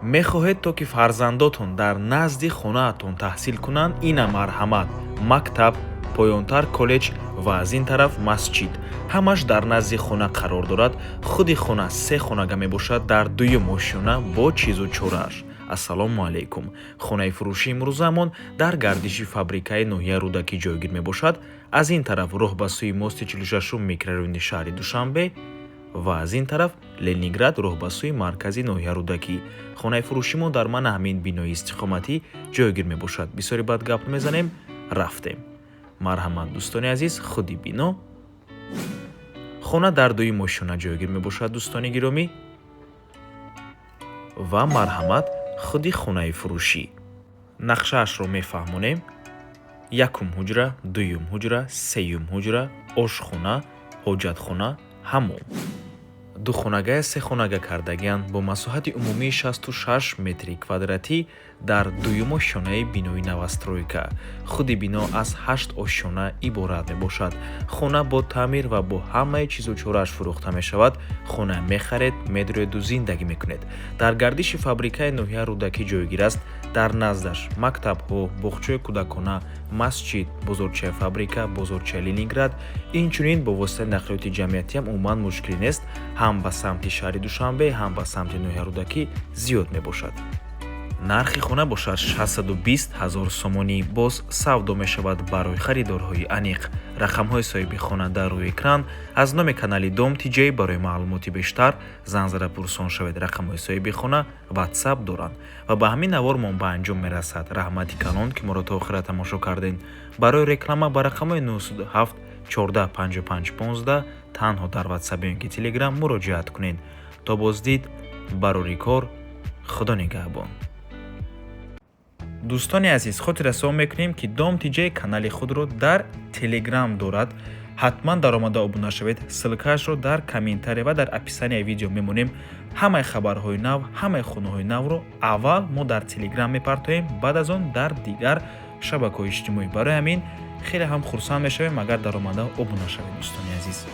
Мехоҳед, то ки фарзандотон дар назди хонаатон таҳсил кунанд? Ина, марҳамат, мактаб, поёнтар коллеҷ ва аз ин тараф масҷид, ҳамаш дар назди хона қарор дорад. Худи хона се хонага мебошад, дар дуюм ошёна, бо чизу чорааш. Ассалому алайкум! Хонаи фурӯши имрӯзаамон дар гардиши фабрикаи ноҳияи Рӯдакӣ ҷойгир мебошад. Аз ин тараф роҳ ба сӯи мости 46-ум микрорайони шаҳри Душанбе ва аз ин тараф Ленинград, роҳ ба сӯи маркази ноҳияи Рӯдакӣ. Хонаи фурӯши мо дар мана ҳамин бинои истиқоматӣ ҷойгир мебошад. Бисёре бад гап мезанем, рафтем. Марҳамат, дӯстони азиз, худи бино. Хона дар дуюм ошёна ҷойгир мебошад, дӯстони гиромӣ. Ва марҳамат, худи хонаи фурӯшӣ. Нақшаашро мефаҳмонем: якум ҳуҷра, дуюм ҳуҷра, сеюм ҳуҷра, ошхона, ҳоҷатхона, ҳаммом. Духонагая сехонага кардагианд бо масоҳати умумии 66 метри квадратӣ дар дуюм ошёнаи бинои новостройка. Худи бино аз ҳашт ошёна иборат мебошад. Хона бо таъмир ва бо ҳамаи чизу чорааш фурӯхта мешавад. Хона мехаред, медроеду зиндагӣ мекунед. Дар гардиши фабрикаи ноҳияи Рӯдакӣ ҷойгир аст. Дар наздаш мактабҳо, боғчаи кӯдакона, масҷид, бозорчаи фабрика, бозорчаи Ленинград. Инчунин бо воситаи нақлиёти ҷамъиятиам умуман мушкилӣ нест, ҳам ба самти шаҳри Душанбе, ҳам ба самти ноҳияи Рӯдакӣ зиёд мебошад. Нархи хона бошад 620 ҳазор сомонӣ, боз савдо мешавад. Барои харидорҳои аниқ рақамҳои соҳиби хона дар рӯи экран. Аз номи канали Дом Тиҷей барои маълумоти бештар занг зада пурсон шавед. Рақамҳои соҳиби хона Ватсап доранд. Ва ба ҳамин навормон ба анҷом мерасад. Раҳмати калон, ки моро то охира тамошо кардем. Барои реклама ба рақамҳои 907 14 55 15 танҳо дар Ватсап ё ки Телеграм муроҷиат кунед. То боздид, барори кор, Худо нигаҳбон. Дӯстони азиз, хотиррасон мекунем, ки Дом Тиҷей канали худро дар Телеграм дорад. Ҳатман даромада обуна шавед. Ссылкаашро дар комментария ва дар описанияи видео мемонем. Ҳамаи хабарҳои нав, ҳамаи хонаҳои навро аввал мо дар Телеграм мепартоем, баъд аз он дар дигар шабакаҳои иҷтимоӣ. Барои ҳамин хеле ҳам хурсанд мешавем, агар даромада обуна шавед, дӯстони азиз.